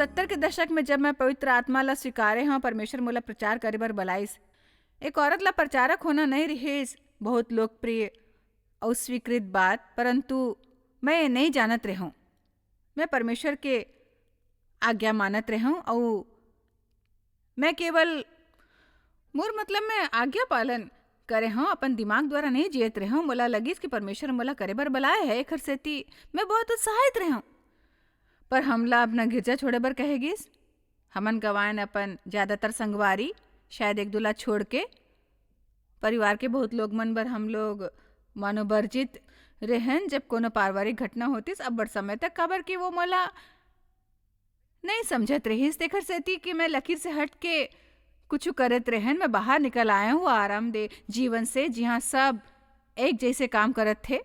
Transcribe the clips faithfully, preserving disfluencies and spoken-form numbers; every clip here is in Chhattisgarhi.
सत्तर के दशक में जब मैं पवित्र आत्मा ला स्वीकारे हव, परमेश्वर मोला प्रचार करे बर बलाइस। एक औरत ला प्रचारक होना नइ रिहिस, बहुत लोकप्रिय अउ स्वीकृत बात, परंतु मैं ये नइ जानत रेहेंव। मैं परमेश्वर के आज्ञा मानत रेहेंव अउ मैं केवल मोर मतलब मैं आज्ञा पालन करे हव, अपन दिमाग द्वारा नइ जियत रेहेंव। मोला लगिस कि परमेश्वर मोला करे बर बलाए हे, एखर सेती मैं बहुत उत्साहित रेहेंव। पर हमला अपना गिरजा छोड़े बर कहे गिस। हमन गंवाएन अपन ज्यादातर संगवारी, शायद एक दू ला छोड़ के। परिवार के बहुत लोग मन बर हम लोग मानो वर्जित रेहेन, जब कोनो पारिवारिक घटना होतिस अब्बड़ समय तक, काबर कि वो मोला नइ समझत रहिस, तेखर सेती कि मैं लकीर से हट के कुछु करत रेहेन। मैं बाहर निकल आए हव आरामदेह जीवन से, जिहाँ सब एक जइसे काम करत थे।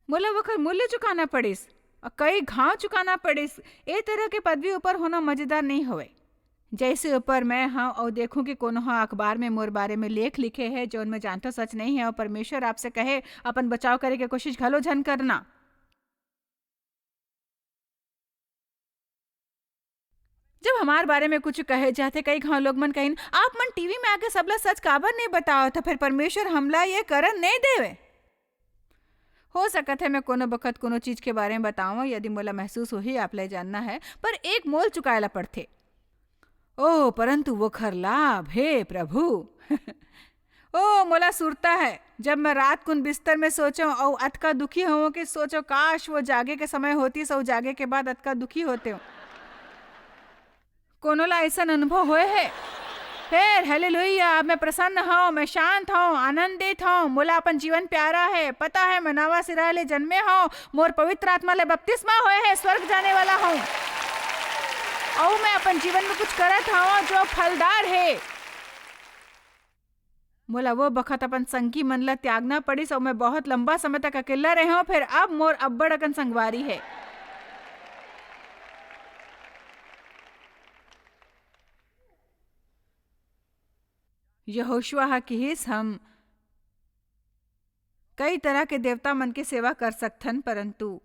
मोला वखर मूल्य चुकाना पड़िस, अउ कई घांव चुकाना पड़िस। ए तरह के पदवी ऊपर होना मजेदार नइ होवय। जइसे ऊपर मैं हव अउ देखूं कि कोनो ह अखबार में मोर बारे में लेख लिखे हे, जउन मैं जानथव सच नइ हे, अउ परमेश्वर आपसे कहे अपन बचाव करे के कोशिश घलो झन करना। जब हमार बारे में कुछु कहे जाथे, कई घांव लोग मन कहिन, "आप मन टीवी में आके सबला सच काबर नइ बतावत?" त फेर परमेश्वर हमला ये करन नइ देवे। हो सकत हे, मैं कोनो बखत कोनो चीज के बारे में बतावं, यदि मोला महसूस होही, आप ला जानना हे, पर एक मोल चुकाए ला पड़थे। ओ, परंतु वोखर लाभ, हे प्रभु! ओ, मोला सुरता हे, जब मैं रात कुन बिस्तर में सोचों अउ अतका दुखी होवों कि सोचों, "काश, वो जागे के समय होतिस अउ जागे के बाद अतका दुखी होतेंव।" कोनो ला अइसन अनुभव होए हे? फेर, हालेलुया, अब मैं प्रसन्न हव, मैं शांत हव, आनंदित हव, मोला अपन जीवन प्यारा हे, पता हे, मैं नवा सिरा ले जन्मे हव, मोर पवित्र आत्मा ले बपतिस्मा होए हे, स्वर्ग जाने वाला हव। अउ मैं अपन जीवन में कुछ करत हव, जो फलदार हे। मोला वो बखत अपन संगी मन ला त्यागना पड़िस अउ मैं बहुत लंबा समय तक अकेल्ला रेहेंव, फेर अब मोर अब्बड़ अकन संगवारी हे। यहोशुआ ह किहिस, "हम कई तरह के देवता मन के सेवा कर सकथन, परंतु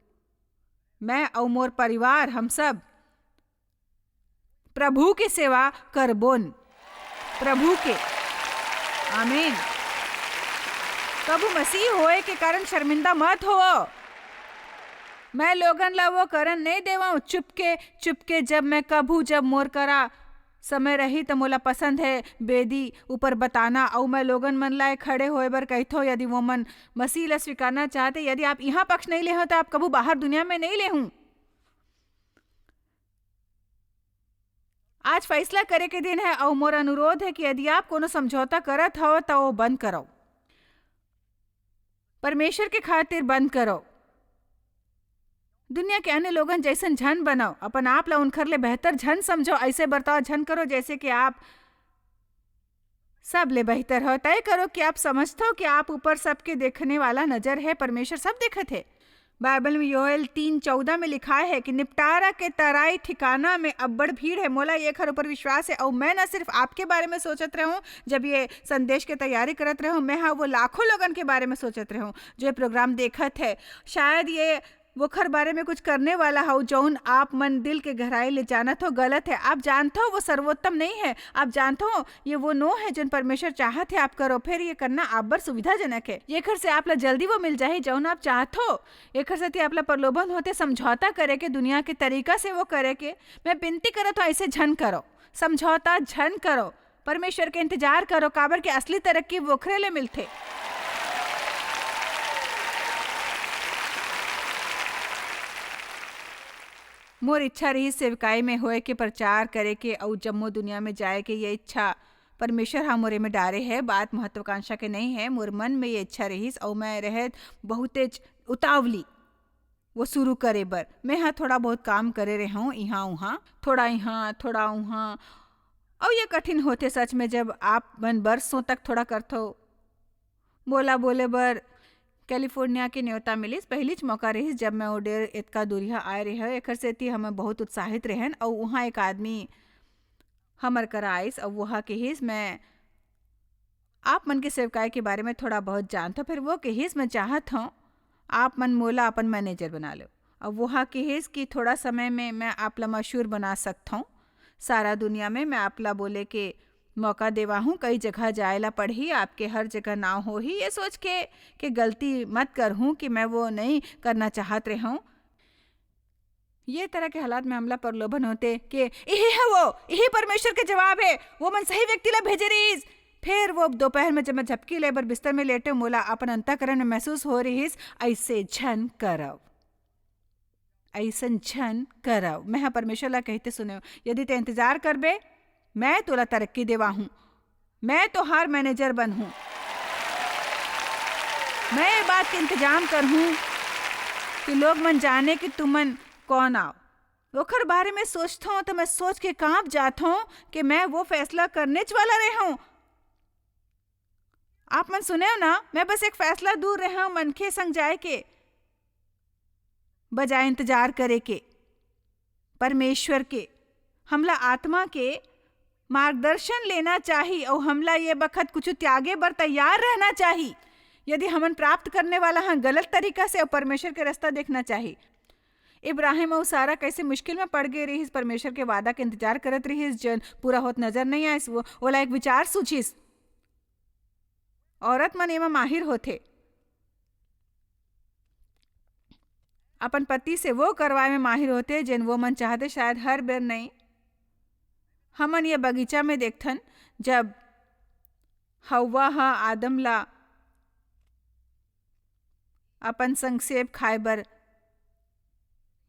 मैं अउ मोर परिवार, हम सब प्रभु के सेवा करबोन।" प्रभु के। आमीन। कभू मसीह होए के कारण शर्मिंदा मत होवो। मैं लोगन ला वो करन नइ देवंव। चुपके, चुपके जब मैं कभू, जब मोर करा समय रही, त मोला पसंद हे बेदी ऊपर बताना, अउ मैं लोगन मन ला खड़े होए बर कहिथंव, यदि वो मन मसीह ला स्वीकारना चाहते। यदि आप इहाँ पक्ष नइ लेहव, त आप कभू बाहर दुनिया में नइ लेहू। आज फैसला करे के दिन हे, अउ मोर अनुरोध हे कि यदि आप कोनो समझौता करत हव, त वो बंद करव। परमेश्वर के खातिर बंद करव। दुनिया के अन्य लोगन जइसन झन बनव, अपन आप ला उनखर ले बेहतर झन समझव, अइसे बर्ताव झन करव, जइसे कि आप सब ले बेहतर हव। तय करव कि आप समझथव कि आप ऊपर सबके देखने वाला नजर हे, परमेश्वर सब देखत हे। बाइबल में योएल तीन चौदह में लिखाय हे कि निपटारा के तराई ठिकाना में अब्बड़ भीड़ हे। मोला एखर ऊपर विश्वास हे, अउ मैं न सिर्फ आपके बारे में सोचत रेहेंव, जब ये संदेश के तैयारी करत रेहेंव, मैं हा वो लाखों लोगन के बारे में सोचत रेहेंव, जो ये प्रोग्राम देखत हे। शायद ये वोखर बारे में कुछ करने वाला हव, जउन आप मन दिल के गहराई ले जानत हव, गलत हे। आप जानथव, वो सर्वोत्तम नइ हे। आप जानथव, ये वो नो हे, जउन परमेश्वर चाहत हे आप करो। फेर ये करना आप बर सुविधाजनक हे। एखर से आप ला जल्दी वो मिल जाही, जउन आप चाहथव। एखर सेती आप ला प्रलोभन होथे समझौता करे के, दुनिया के तरीका से वो करे के। मैं बिनती करत हंव, अइसे झन करो, समझौता झन करो। परमेश्वर के इंतजार करो, काबर के असली तरक्की वोखरे ले मिलथे। मोर इच्छा रहिस सेवकाई में होए के, प्रचार करे के अउ जम्मो दुनिया में जाए के। ये इच्छा परमेश्वर हा मोरे में डारे हे, बात महत्वाकांक्षा के नइ हे। मोर मन में ये इच्छा रहिस अउ मैं रहत बहुतेच उतावली वो शुरू करे बर। मैं हा थोड़ा बहुत काम करे रेहेंव इहाँ उहाँ, थोड़ा इहाँ, थोड़ा उहाँ, अउ ये कठिन होथे सच में, जब आप मन बरसों तक थोड़ा करथव। मोला बोले बर कैलिफोर्निया के नेवता मिलिस। पहिलीच मौका रहिस, जब मैं वो डेर एतका दूरिहा आए रेहेंव। एखर सेती हमन बहुत उत्साहित रेहेन। अउ उहाँ एक आदमी हमर करा आइस, अउ वो हा किहिस, "मैं आप मन के सेवकाई के बारे में थोड़ा बहुत जानथंव।" फेर वो किहिस, "मैं चाहत हंव, आप मन मोला अपन मैनेजर बना लेव।" अउ वो हा किहिस कि थोड़ा समय में मैं आप ला मशहूर बना सकथौं। सारा दुनिया में मैं आप ला बोले के मौका देवाहूँ, कई जगह जाए ला पड़ही, आपके हर जगह नाव होही। ये सोच के, के गलती मत करहूँ कि मैं वो नहीं करना चाहत रहूँ। ये तरह के हालात में हमला प्रलोभन होथे कि इही है वो, इही परमेश्वर के जवाब है, वो मन सही व्यक्ति ला भेजे रहिस। फेर वो दोपहर में जब मैं झपकी ले बर बिस्तर में लेटे, मोला अपन अंतःकरण में महसूस हो रहिस, "ऐसे झन करव, ऐसन झन करव।" मैं ह परमेश्वर ला कहते सुनेव, "यदि ते इंतजार करबे, मैं तोला तरक्की देवाहूँ, मैं तोहार मैनेजर बनहूँ, मैं ये बात के इंतजाम करहूँ कि लोग मन जाने कि तुमन कौन आव।" ओखर बारे में सोचथौं त मैं सोच के काँप जाथौं कि मैं वो फैसला करनेच वाला रेहेंव। आप मन सुनेव ना, मैं बस एक फैसला दूर रेहेंव मनखे संग जाए के, बजाय इंतजार करे के। परमेश्वर के, हमला आत्मा के मार्गदर्शन लेना चाही अउ हमला ये बखत कुछु त्यागे बर तैयार रहना चाही। यदि हमन प्राप्त करने वाला ह गलत तरीका से अउ परमेश्वर के रास्ता देखना चाही। इब्राहिम अउ सारा कैसे मुश्किल में पड़ गए रहिस, परमेश्वर के वादा के इंतजार करत रहिस, जन पूरा होत नजर नहीं आइस। वो, ओला एक विचार सूझिस। औरत मन एमा माहिर होथे, अपन पति से वो करवाए में माहिर होथे, जेन वो मन चाहते, शायद हर बेर नहीं। हमन ये बगीचा में देखथन, जब हव्वा ह आदम ला अपन संग सेब खाए बर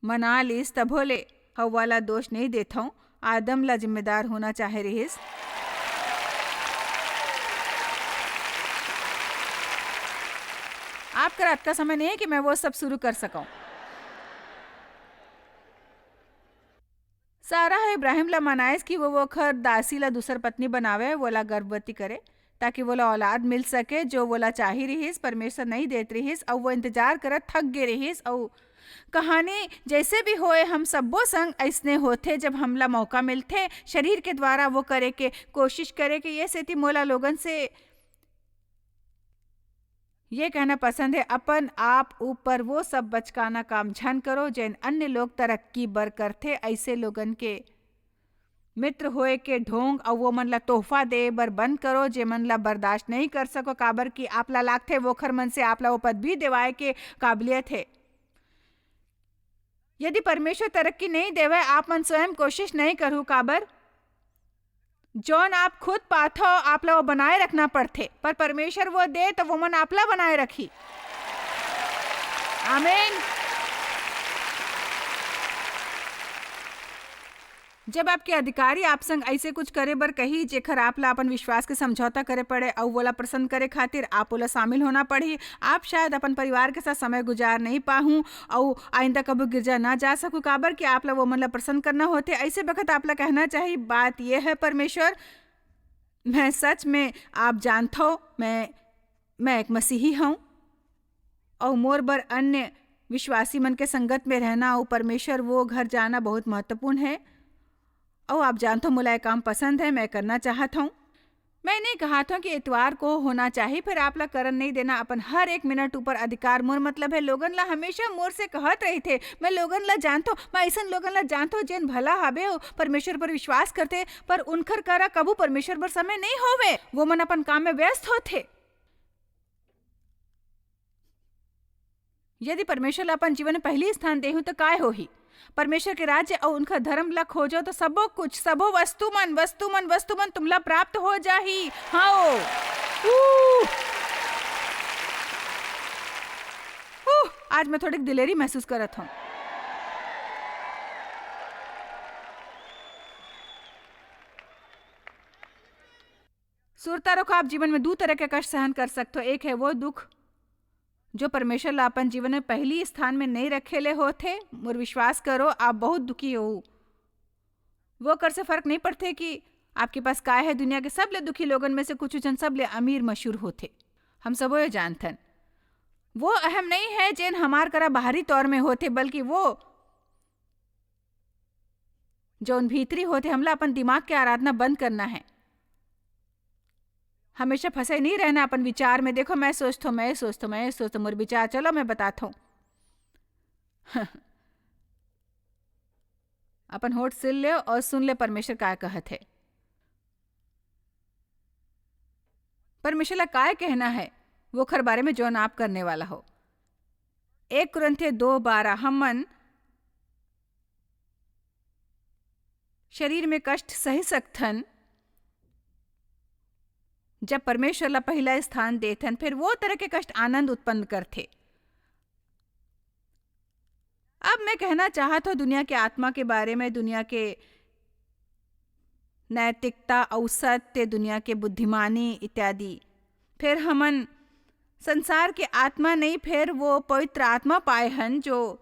मना लीस, तभो ले हव्वा ला दोष नहीं देथौं, आदम ला जिम्मेदार होना चाहे रहिस। आप करा अतका समय नहीं है कि मैं वो सब शुरू कर सकौं। सारा ह इब्राहिम ला मनाइस कि वो ओखर दासी ला दूसर पत्नी बनावे, वोला गर्भवती करे, ताकि वोला औलाद मिल सके, जो वोला चाही रिहिस, परमेश्वर नई देत रिहिस, अउ वो इंतजार करत थक गे रिहिस। अउ कहानी जैसे भी होए, हम सब्बो संग अइसने होथे, जब हमला मौका मिलथे, शरीर के द्वारा वो करे के कोशिश करे के। ये सेती मोला लोगन से ये कहना पसंद है, अपन आप ऊपर वो सब बचकाना काम झन करो, जेन अन्य लोग तरक्की बर करथे। ऐसे लोगन के मित्र होए के ढोंग अउ वो मन ला तोहफा दे बर बंद करो, जे मन ला बर्दाश्त नहीं कर सको, काबर कि आप ला लागथे, वोखर मन से आप ला वो पदवी देवाए के काबिलियत है। यदि परमेश्वर तरक्की नहीं देवे, आप मन स्वयं कोशिश नहीं करहु, काबर? जौन आप खुद पाथो, आप ला वो बनाए रखना पड़थे, पर परमेश्वर वो दे, तो वो मन आप ला बनाए रखी। आमीन। जब आपके अधिकारी आप संग ऐसे कुछ करे बर कही, जेखर आप ला अपन विश्वास के समझौता करे पड़े, अउ वोला प्रसन्न करे खातिर आप ओला शामिल होना पड़ही, आप शायद अपन परिवार के साथ समय गुजार नहीं पाहू, अउ आइंदा कभू गिरजा ना जा सकू, काबर कि आप ला वो मन ला प्रसन्न करना होथे। ऐसे बखत आप ला कहना चाही, "बात ये है, परमेश्वर, मैं सच में, आप जानथो, मैं, मैं एक मसीही हूँ, अउ मोर बर अन्य विश्वासी मन के संगत में रहना अउ परमेश्वर वो घर जाना बहुत महत्वपूर्ण है। अउ आप जानथो, मोला ये काम पसंद है, मैं करना चाहत हूँ।" मैं नहीं कहत हूँ कि इतवार को होना चाहिए, फिर आप ला करन नहीं देना अपन हर एक मिनट ऊपर अधिकार। मोर मतलब है, लोगन ला हमेशा मोर से कहत रहिथे, मैं लोगन ला जानथो, मैं ऐसन लोगन ला जानथो, जेन भला हबे अउ परमेश्वर पर विश्वास करथे, पर उनखर करा कभू परमेश्वर बर समय नहीं होवे, वो मन अपन काम में व्यस्त होथे। यदि परमेश्वर ला अपन जीवन में पहली स्थान देहू, तो काय होही? परमेश्वर के राज्य अउ उनका धर्म ला खोजो, तो सबो कुछ, सबो वस्तु मन, वस्तु मन, वस्तु मन तुमला प्राप्त हो जाही। हाँ। ऊ। ऊ, आज मैं थोड़ी दिलेरी महसूस करत हूँ। सुरता रखो, आप जीवन में दू तरह के कष्ट सहन कर सकते हो। एक है वो दुख, जो परमेश्वर ला अपन जीवन में पहली स्थान में नहीं रखे ले होथे। मोर विश्वास करो, आप बहुत दुखी हो। वो कर से फर्क नहीं पड़थे कि आपके पास काय है। दुनिया के सबले दुखी लोगन में से कुछ जन सबले अमीर मशहूर होथे। हम सबो ये जानथन। वो अहम नहीं है, जेन हमार करा बाहरी तौर में होथे, बल्कि वो जौन भीतरी होथे, हमला अपन दिमाग के आराधना बंद करना है। हमेशा फंसे नहीं रहना अपन विचार में। देखो, मैं सोचथो, मैं सोचथो, मैं सोचथो, मोर विचार, चलो मैं बताथो। अपन होठ सिल ले और सुन ले परमेश्वर काय कहत हे। परमेश्वर ला काय कहना है, वोखर बारे में जौन आप करने वाला हो। एक कुरिन्थी दो बारह, हमन शरीर में कष्ट सही सकथन, जब परमेश्वर ला पहला स्थान देथन, फिर वो तरह के कष्ट आनंद उत्पन्न करथे। अब मैं कहना चाहत हूँ दुनिया के आत्मा के बारे में, दुनिया के नैतिकता, अउ सत्य, दुनिया के बुद्धिमानी इत्यादि। फिर हमन संसार के आत्मा नहीं, फिर वो पवित्र आत्मा पाए हन जो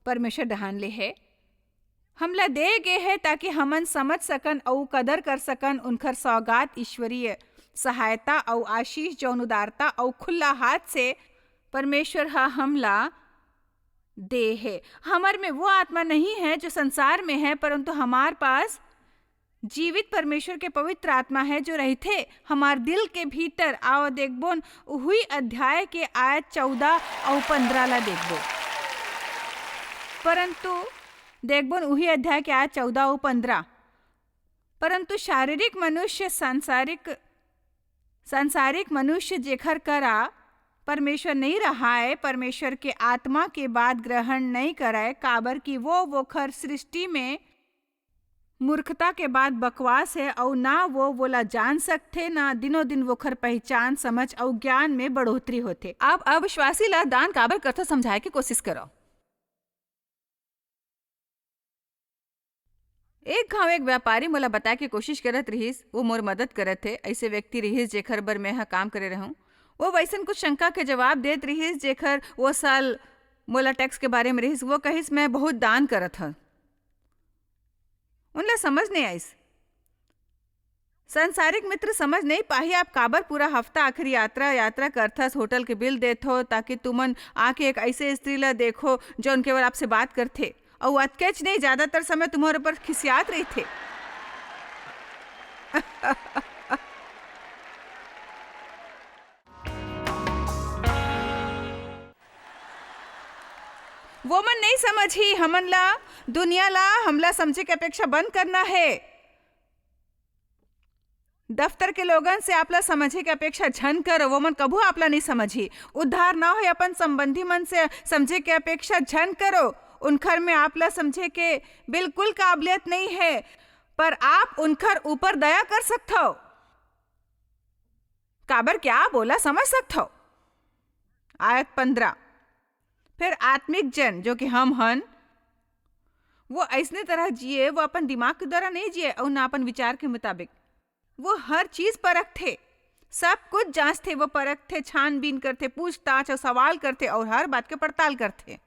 परमेश्वर डहान ले हे। हमला दे गे हे ताकि हमन समझ सकन अउ कदर कर सकन उनकर सौगात, ईश्वरीय सहायता अउ आशीष, जौन उदारता अउ खुला हाथ से परमेश्वर ह हमला दे हे। हमर में वो आत्मा नहीं है जो संसार में है, परंतु हमार पास जीवित परमेश्वर के पवित्र आत्मा है जो रहिथे हमार दिल के भीतर। आओ देखबोन उही अध्याय के आयत चौदह अउ पन्द्रह ला देखबो। परंतु देखबोन उही अध्याय के आयत चौदह अउ पन्द्रह। परंतु शारीरिक मनुष्य, सांसारिक, सांसारिक मनुष्य जेखर करा परमेश्वर नहीं रहाय, परमेश्वर के आत्मा के बात ग्रहण नहीं करय, काबर कि वो वोखर सृष्टि में मूर्खता के बात बकवास है, अउ ना वो वोला जान सकथे, ना दिनों दिन वोखर पहचान, समझ अउ ज्ञान में बढ़ोतरी होथे। अब अविश्वासी ला दान काबर करथो, समझाए के कोशिश करो। एक घांव एक व्यापारी मोला बताए के कोशिश करत रिहिस, वो मोर मदद करत हे। ऐसे व्यक्ति रिहिस जेखर बर मैं ह काम करे रहूं। वो वैसन कुछ शंका के जवाब देत रिहिस जेखर वो साल मोला टैक्स के बारे में रिहिस। वो कहिस, "मैं बहुत दान करत हं।" उनला समझ नहीं आइस। संसारिक मित्र समझ नहीं पाही, आप काबर पूरा हफ्ता आखिर यात्रा, यात्रा करथस, होटल के बिल देथो, ताकि तुमन आके एक ऐसे स्त्री ला देखो, जो उनके केवल आपसे बात करथे, अउ अतकेच नहीं, ज्यादातर समय तुम्हारे ऊपर खिसियात रहिथे। वो मन नहीं समझही, हमन ला, दुनिया ला, हमला समझे के अपेक्षा बंद करना है। दफ्तर के लोगन से आपला समझे के अपेक्षा झन करो, वो मन कभू आपला नहीं समझही। उद्धार ना होए अपन संबंधी मन से समझे के अपेक्षा झन करो। उनखर में आपला समझे के बिल्कुल काबिलियत नहीं है, पर आप उनखर ऊपर दया कर सकथो। काबर क्या बोला समझ सकथो। आयत पन्द्रह। फिर आत्मिक जन, जो कि हम हन, वो ऐसने तरह जिए, वो अपन दिमाग के द्वारा नहीं जिए अउ ना अपन विचार के मुताबिक। वो हर चीज परखथे, सब कुछ जांचथे, वो परखथे, छानबीन करथे, पूछताछ अउ सवाल करथे अउ हर बात के पड़ताल करथे।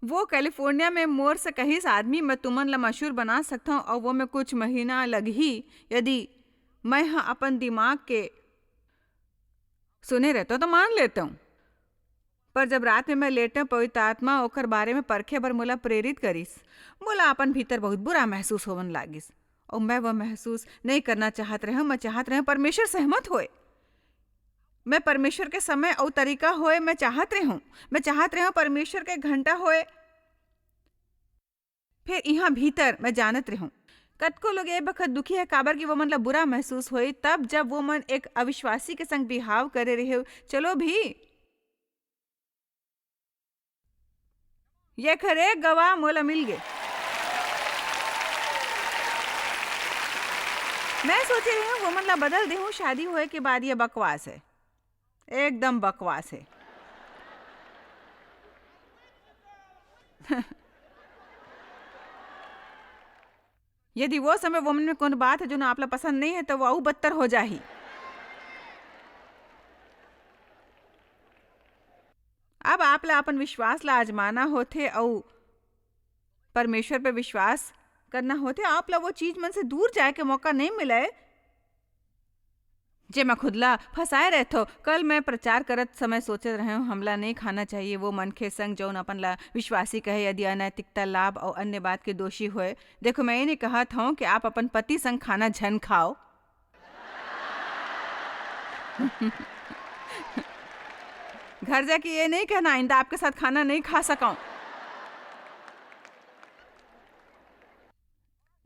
वो कैलिफोर्निया में मोर से कहिस, "आदमी, मैं तुमन ला मशहूर बना सकथंव अउ वो में कुछ महीना लगही, यदि मैं ह अपन दिमाग के सुने रहतंव तो मान लेतंव।" पर जब रात में मैं लेटेंव, पवित्र आत्मा ओकर बारे में परखे बर मोला प्रेरित करिस। मोला अपन भीतर बहुत बुरा महसूस होवन लागिस। अउ मैं वह महसूस नहीं करना चाहत रहेंव। मैं चाहत रहेंव परमेश्वर सहमत होए। मैं परमेश्वर के समय अउ तरीका होए, मैं चाहत रहेंव। मैं चाहत रहेंव परमेश्वर के घंटा होए। फिर इहाँ भीतर मैं जानत रहेंव, कतको लोग ए बखत दुखी हे, काबर कि वो मन ला बुरा महसूस होई, तब जब वो मन एक अविश्वासी के संग बिहाव करे रहे। चलो भी, ये खरे गवाह मोला मिल गे। मैं सोचे रहेंव, वो मन ला बदल देहूं, शादी होए के बाद ये बकवास है, एकदम बकवास है। यदि वो समय वो मन में कोनो बात है, जो ना आपला पसंद नहीं है, तो वो अउ बदतर हो जाही। अब आपला अपन विश्वास ला आजमाना होथे अउ परमेश्वर पे विश्वास करना होथे। आपला वो चीज मन से दूर जाए के मौका नहीं मिले, जेमा खुद ला फंसाए रहथो। कल मैं प्रचार करत समय सोचत रहेंव, हमला नहीं खाना चाहिए वो मनखे संग, जौन अपन ला विश्वासी कहे, यदि अनैतिकता, लाभ अउ अन्य बात के दोषी होए। देखो, मैं ये नहीं कहत हूँ कि आप अपन पति संग खाना झन खाओ। घर जाके ये नहीं कहना, "आइंदा आपके साथ खाना नहीं खा सकूं।"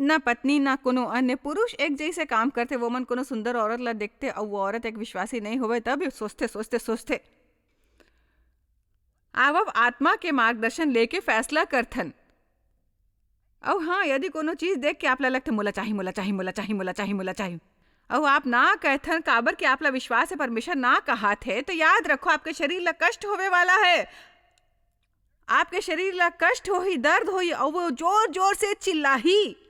ना पत्नी, ना कोनो अन्य पुरुष एक जैसे काम करथे। वो मन कोनो सुंदर औरत ला देखथे अउ वो औरत एक विश्वासी नहीं होवे, तब सोचथे, सोचथे, सोचथे। आवव आत्मा के मार्गदर्शन लेके फैसला करथन। अउ हाँ, यदि कोनो चीज देख के आप ला लगथे, "मोला चाही, मोला चाही, मोला चाही, मोला चाही, मोला चाही," अउ आप ना कहथन, काबर के आप ला विश्वास है, परमेश्वर ना कहात है, तो याद रखो, आपके शरीर ला कष्ट होवे वाला है। आपके शरीर ला कष्ट होही, दर्द होही, अउ वो जोर-जोर से चिल्लाही।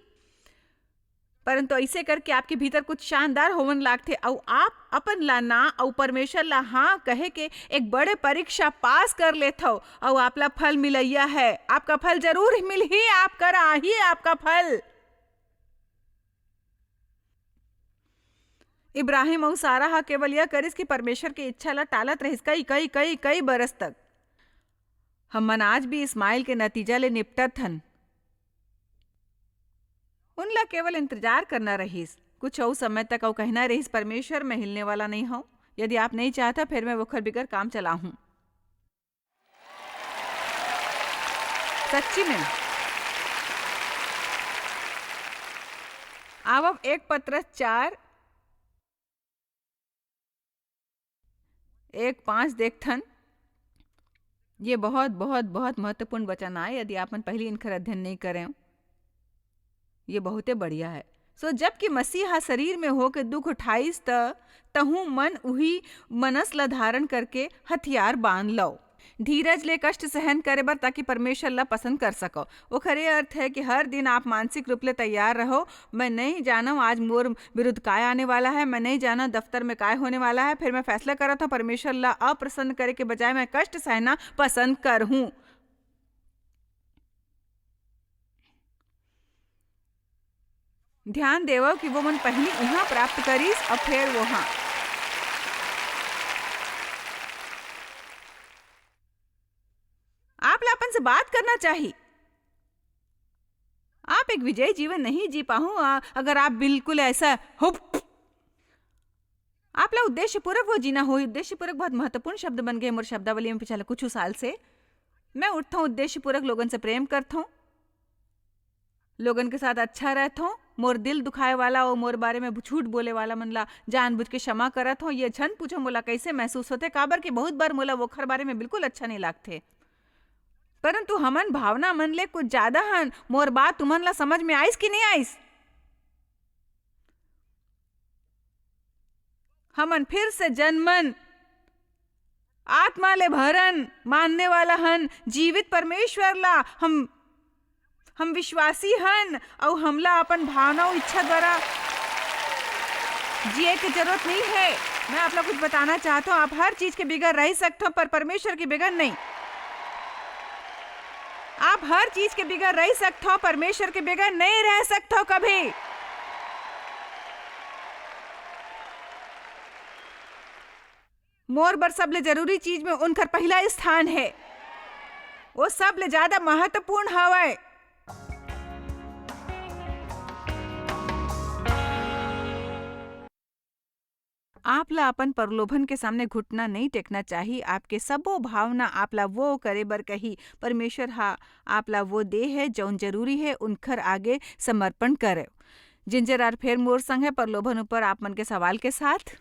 परंतु ऐसे करके आपके भीतर कुछ शानदार होवन लागथे, अउ आप अपन ला ना अउ परमेश्वर ला हाँ कहे के एक बड़े परीक्षा पास कर लेथव, अउ आप ला फल मिलैया है। आपका फल जरूर मिलही, आप करा आही आपका फल। इब्राहिम अउ सारा ह केवल यह करिस कि परमेश्वर के इच्छा ला टालत रहिस कई, कई, कई, कई बरस तक। हमन आज भी इस्माइल के नतीजा ले निपटत हन। उन ला केवल इंतजार करना रहिस। कुछ अउ समय तक अउ कहना रहिस, "परमेश्वर, मैं हिलने वाला नहीं हूँ। यदि आप नहीं चाहता, फिर मैं ओखर बिगर काम चलाहूँ।" सच्ची में। आवव एक पतरस चार, एक पाँच देखथन। ये बहुत, बहुत, बहुत महत्वपूर्ण वचन आय, यदि आप मन पहली इनकर अध्ययन नहीं करें। ये बहुते बढ़िया है। सो जबकि मसीह हा शरीर में होके दुख उठाइस, त तहूँ मन उही मनस ला धारण करके हथियार बांध लव। धीरज ले कष्ट सहन करे बर, ताकि परमेश्वर ला पसंद कर सको। ओखर ये अर्थ है कि हर दिन आप मानसिक रूप ले तैयार रहो। मैं नहीं जानव आज मोर विरुद्ध काय आने वाला है, मैं नहीं जानव दफ्तर में काय होने वाला है, फिर मैं फैसला करत हूँ परमेश्वर ला अप्रसन्न करे के बजाय मैं कष्ट सहना पसंद करहूँ। ध्यान देवव कि वो मन पहली इहाँ प्राप्त करिस अउ फेर वहाँ। आप ला अपन से बात करना चाही। आप एक विजयी जीवन नहीं जी पाहू, आ, अगर आप बिल्कुल ऐसा हो। आप ला उद्देश्यपूर्वक वो जीना होही। उद्देश्यपूर्वक बहुत महत्वपूर्ण शब्द बन गए मोर शब्दावली में पिछले कुछ साल से। मैं उठथौं उद्देश्यपूर्वक, लोगन से प्रेम करथौं, लोगन के साथ अच्छा रहथौं। मोर दिल दुखाए वाला अउ मोर बारे में झूठ बोले वाला मन ला जानबूझ के क्षमा करत हौं। ये झन पूछो मोला कैसे महसूस होथे, काबर कि बहुत बार मोला वोखर बारे में बिल्कुल अच्छा नहीं लागथे। परंतु हमन भावना मन ले कुछ ज्यादा हन। मोर बात तुमन ला समझ में आइस कि नहीं आइस? हमन फिर से जनमन, आत्मा ले भरन मानने वाला हन, जीवित परमेश्वर ला। हम, हम विश्वासी हन, अउ हमला अपन भावना अउ इच्छा द्वारा जिए के जरूरत नहीं है। मैं आप ला कुछ बताना चाहत हौं, आप हर चीज के बिगर रह सकत हव, पर परमेश्वर के बिगर नहीं। आप हर चीज के बिगर रह सकत हव, परमेश्वर के बिगर नहीं रह सकत हव कभी। मोर बर सबले जरूरी चीज में उनकर पहला स्थान है। वो सबले ज्यादा महत्वपूर्ण हवय। आप ला अपन प्रलोभन के सामने घुटना नहीं टेकना चाही। आपके सबो भावना आप ला वो करे बर कही। परमेश्वर हा आप ला वो दे है, जौन जरूरी है, उनकर आगे समर्पण करे। जिंजर आर फेर मोर संग है प्रलोभन ऊपर आप मन के सवाल के साथ।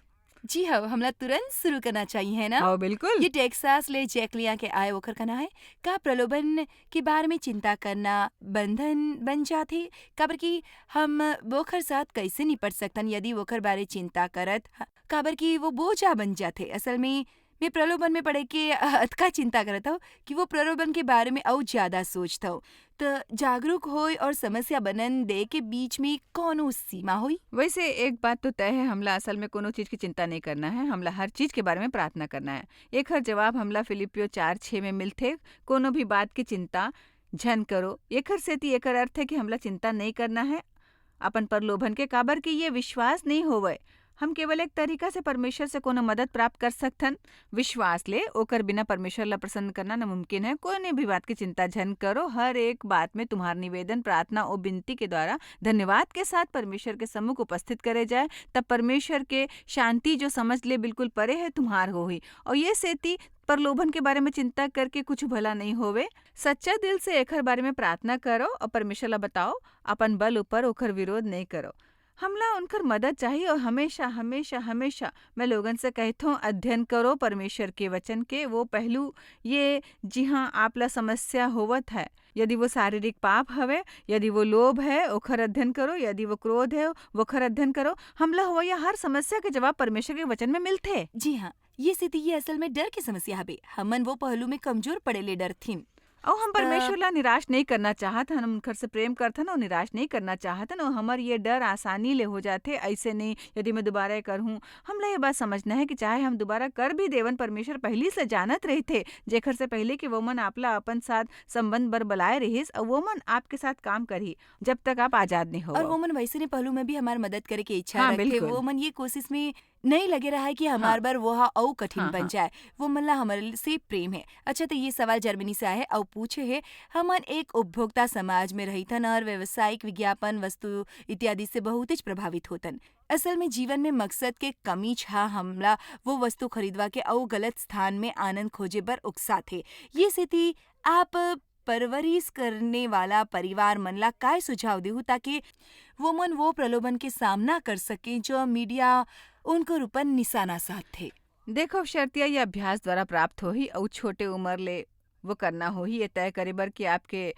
जी हाँ, हमला तुरंत शुरू करना चाहिए, है ना? हाँ, बिल्कुल। ये टेक्सास ले जैकलिया के आए ओकर कहना है, का प्रलोभन के बारे में चिंता करना बंधन बन जाथे? काबर कि हम वोखर साथ कैसे निपट सकथन यदि वोखर बारे चिंता करत ह-, काबर कि वो बोझा बन जाथे। असल में मैं प्रलोभन में पड़े के अतका चिंता करत हव कि वो प्रलोभन के बारे में अउ ज्यादा सोचत हव। त जागरूक होय और समस्या बनन दे के बीच में कौनो सीमा होई? वैसे एक बात तो तय है, हमला असल में कोनो चीज की चिंता नहीं करना है, हमला हर चीज के बारे में प्रार्थना करना है। एखर जवाब हमला फिलिपियो चार छः में मिलथे, कोनो भी बात की चिंता झन करो। एखर सेती एकर अर्थ है कि हमला चिंता नहीं करना है अपन प्रलोभन के, काबर कि ये विश्वास नहीं होवय। हम केवल एक तरीका से परमेश्वर से कोनो मदद प्राप्त कर सकथन, विश्वास ले। ओकर बिना परमेश्वर ला प्रसन्न करना नामुमकिन है। कोनो भी बात की चिंता झन करो, हर एक बात में तुम्हार निवेदन, प्रार्थना और विनती के द्वारा धन्यवाद के साथ परमेश्वर के सम्मुख उपस्थित करे जाए, तब परमेश्वर के शांति, जो समझ ले बिल्कुल परे है, तुम्हार होही। और ये सेती प्रलोभन के बारे में चिंता करके कुछ भला नहीं होवे। सच्चा दिल से एकर बारे में प्रार्थना करो और परमेश्वर ला बताओ, अपन बल ऊपर ओकर विरोध नहीं करो। हमला उनकर मदद चाहिए और हमेशा, हमेशा, हमेशा मैं लोगन से कहथों, अध्ययन करो परमेश्वर के वचन के वो पहलू, ये जिहाँ आप ला समस्या होवत है, यदि वो शारीरिक पाप हवे, यदि वो लोभ है, ओखर अध्ययन करो, यदि वो क्रोध है, वोखर अध्ययन करो। हमला होवइया हर समस्या के जवाब परमेश्वर के वचन में मिलथे। जी हाँ, ये सेती ये असल में डर के समस्या हवे। हमन वो पहलू में कमजोर पड़े ले डरथिन। अउ हम त परमेश्वर ला निराश नहीं करना चाहत हन, हम उनकर से प्रेम करथन और निराश नहीं करना चाहत हन, और हमर ये डर आसानी ले हो जाथे। ऐसे नहीं, यदि मैं दोबारा ये करहूँ, हमला ये बात समझना है कि चाहे हम दोबारा कर भी देवन, परमेश्वर पहली से जानत रहिथे, जेकर से पहले कि वो मन आपला अपन साथ संबंध बर बलाए रहिस, और वो मन आपके साथ काम करही, जब तक आप आजाद नहीं हो। और वो मन वैसे ने पहलू में भी हमार मदद करे के इच्छा हाँ, रखथे। बिल्कुल। वो मन ये कोशिश में नहीं लगे रहा है कि हमार हाँ। बर वो हा अउ कठिन हाँ, बन हाँ। जाए। वो मन ला हमर से प्रेम है। अच्छा, तो ये सवाल जर्मनी से आए है और पूछे है, हमन एक उपभोक्ता समाज में रहिथन और व्यावसायिक विज्ञापन, वस्तु इत्यादि से बहुत ही प्रभावित होतन। असल में जीवन में मकसद के कमी छा हमला वो वस्तु खरीदवा के अउ गलत स्थान में आनंद खोजे बर उकसाथे। ये सेती आप परवरिश करने वाला परिवार मन ला काय सुझाव देहू, ताकि वो मन वो प्रलोभन के सामना कर सकें, जो मीडिया उनकर ऊपर निशाना साधथे? देखो शर्तिया, ये अभ्यास द्वारा प्राप्त होही अउ छोटे उम्र ले वो करना होही। ये तय करे बर कि आपके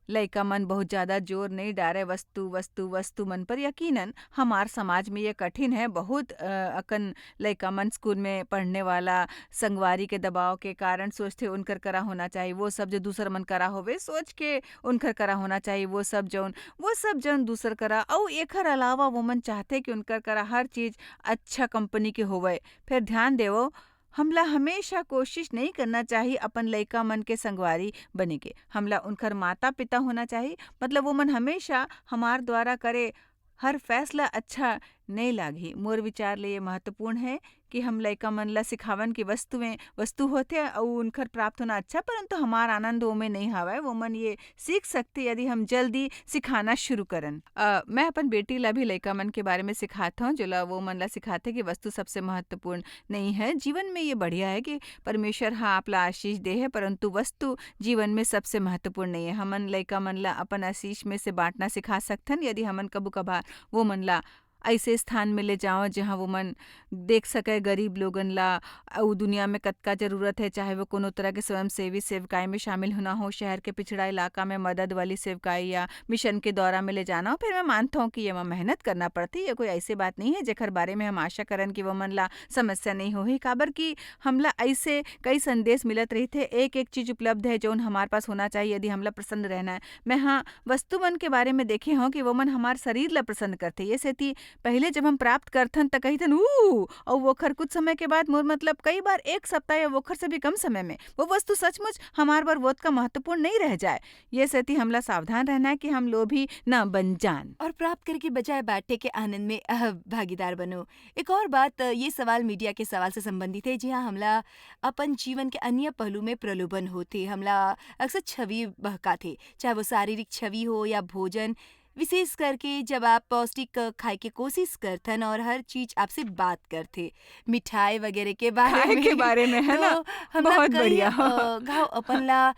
लइका मन बहुत ज्यादा जोर नहीं डारे वस्तु, वस्तु, वस्तु मन पर। यकीनन हमार समाज में ये कठिन है। बहुत, अ, अकन लइका मन स्कूल में पढ़ने वाला संगवारी के दबाव के कारण सोचथे उनकर करा होना चाहिए वो सब जो दूसर मन करा होवे, सोच के उनकर करा होना चाहिए वो सब जौन, वो सब जौन दूसर करा। अउ एखर अलावा वो मन चाहथे कि उनकर करा हर चीज अच्छा कंपनी के होवे। फिर ध्यान देवो, हमला हमेशा कोशिश नहीं करना चाहिए अपन लइका मन के संगवारी बने के। हमला उनकर माता पिता होना चाहिए, मतलब वो मन हमेशा हमार द्वारा करे हर फैसला अच्छा नहीं लागही। मोर विचार ले ये महत्वपूर्ण है कि हम लइका मन ला सिखावन कि वस्तुएं वस्तु होथे अउ उनकर प्राप्त होना अच्छा, परंतु हमार आनंद ओमे नहीं हवय। वो मन ये सीख सकथे यदि हम जल्दी सिखाना शुरू करन। अ, मैं अपन बेटी ला भी लइका मन के बारे में सिखात हूँ, जोला वो मन ला सिखाथे कि वस्तु सबसे महत्वपूर्ण नहीं है। जीवन में ये बढ़िया है कि परमेश्वर हा आप ला आशीष दे है, परंतु वस्तु जीवन में सबसे महत्वपूर्ण नहीं है। हमन लइका मन ला अपन आशीष में से बांटना सिखा सकथन, यदि हमन कभू कभार वो मन ला ऐसे स्थान में ले जाओ, जहाँ वो मन देख सके गरीब लोगन ला, अउ दुनिया में कतका जरूरत है, चाहे वो कोनो तरह के स्वयंसेवी सेवकाई में शामिल होना हो, शहर के पिछड़ा इलाका में मदद वाली सेवकाई या मिशन के दौरा में ले जाना हो। फिर मैं मानता हूँ कि ये में मेहनत करना पड़ती, ये कोई ऐसी बात नहीं है, जेकर बारे में हम आशा करन कि वो मन ला समस्या नहीं होही, काबर कि हमला ऐसे कई संदेश मिलत रहिथे, एक एक चीज उपलब्ध है, जौन हमार पास होना चाहिए, यदि हमला प्रसन्न रहना है। मैं हाँ, वस्तु मन के बारे में देखे हौं कि वो मन हमार शरीर ला प्रसन्न करथे। ये सेती पहिले जब हम प्राप्त करथन, त कहिथन, "ऊ!" अउ वोखर कुछ समय के बाद, मोर मतलब कई बार एक सप्ताह या वोखर से भी कम समय में, वो वस्तु सचमुच हमार बर वोतका महत्वपूर्ण नहीं रह जाए। ये सेती हमला सावधान रहना है कि हम लोभी न बन जान। और प्राप्त करे के बजाय बांटे के आनंद में, अ, भागीदार बनो। एक और बात, अ, ये सवाल मीडिया के सवाल से संबंधित है। जी हाँ, हमला अपन जीवन के अन्य पहलू में प्रलोभन होथे। हमला अक्सर छवि बहकाथे, चाहे वो शारीरिक छवि हो या भोजन। विशेष करके जब आप पौष्टिक, अ, खाए के कोशिश करथन और हर चीज आपसे बात करथे, मिठाई वगैरह के बारे खाए में, के बारे में, है ना? तो हमला बहुत कई, बढ़िया। अ, घाव अपन ला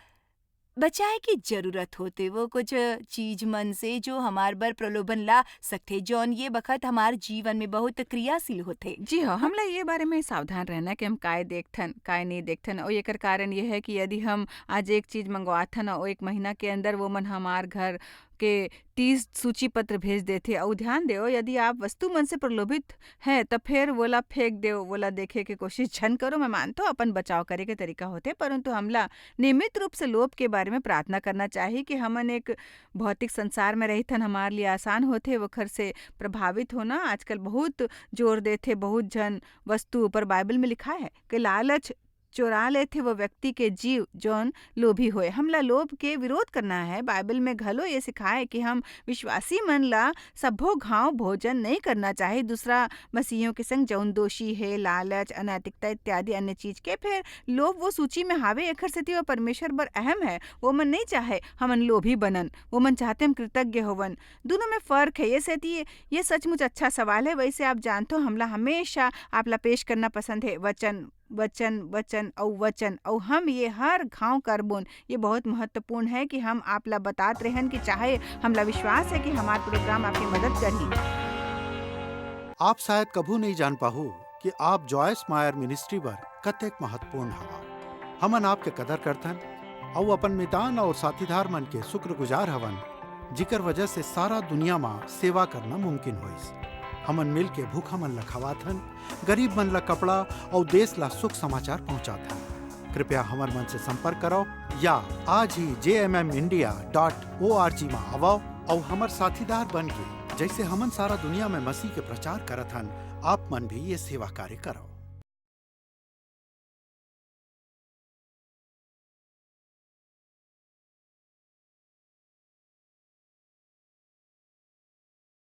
बचाए के जरूरत होथे। वो कुछ चीज मन से जो हमार बर प्रलोभन ला सकथे, जौन ये बखत हमार जीवन में बहुत क्रियाशील होथे। जी हाँ, हमला ये बारे में सावधान रहना कि हम काय देखथन, काय नहीं देखथन। और एकर कारण ये है कि यदि हम आज एक चीज मंगवाथन और एक महीना के अंदर वो मन हमार घर के तीस सूची पत्र भेज देथे। और ध्यान देव, यदि आप वस्तु मन से प्रलोभित हैं, त फेर वोला फेंक देव, वोला देखे के कोशिश झन करो। मैं मानथों, अपन बचाव करे के तरीका होथे, परंतु हमला नियमित रूप से लोभ के बारे में प्रार्थना करना चाहिए कि हमन एक भौतिक संसार में रहिथन, हमारे लिए आसान होथे वखर से प्रभावित होना। आजकल बहुत जोर देथे, बहुत झन वस्तु ऊपर बाइबल में लिखा है कि लालच चोरा लेथे वो व्यक्ति के जीव, जौन लोभी होए। हमला लोभ के विरोध करना है। बाइबल में घलो ये सिखाए कि हम विश्वासी मन ला सब्बो घांव भोजन नहीं करना चाहे दूसरा मसीहियों के संग, जौन दोषी है, लालच, अनैतिकता इत्यादि अन्य चीज के। फिर लोभ वो सूची में हावे, एखर सेती वो परमेश्वर बर अहम है। वो मन नहीं चाहे हमन लोभी बनन, वो मन चाहते हम कृतज्ञ होवन। दोनों में फर्क है। ये सेती ये सचमुच अच्छा सवाल है। वैसे आप जानते हो, हमला हमेशा आपला पेश करना पसंद है वचन, वचन, वचन अउ वचन, अउ हम ये हर घांव करबोन। ये बहुत महत्वपूर्ण है कि हम आपला बतात रहन कि चाहे हमला विश्वास है कि हमार प्रोग्राम आपकी मदद करही। आप शायद कभू नहीं जान पाहू कि आप जॉयस मायर मिनिस्ट्री बर कतेक महत्वपूर्ण हवा। हमन आपके कदर करथन अउ अपन मितान और साथीदार मन के शुक्रगुजार हवन, जिकर वजह से सारा दुनिया मा सेवा करना मुमकिन होइस। हमन मिल के भूखा मन ला खवाथन, गरीब मन ला कपड़ा और देश ला सुख समाचार पहुंचाथन। कृपया हमर मन से संपर्क करो या आज ही जे M M India dot O R G मा आवो और हमर साथीदार बन के, जैसे हमन सारा दुनिया में मसीह के प्रचार करत हन, आप मन भी ये सेवा कार्य करो।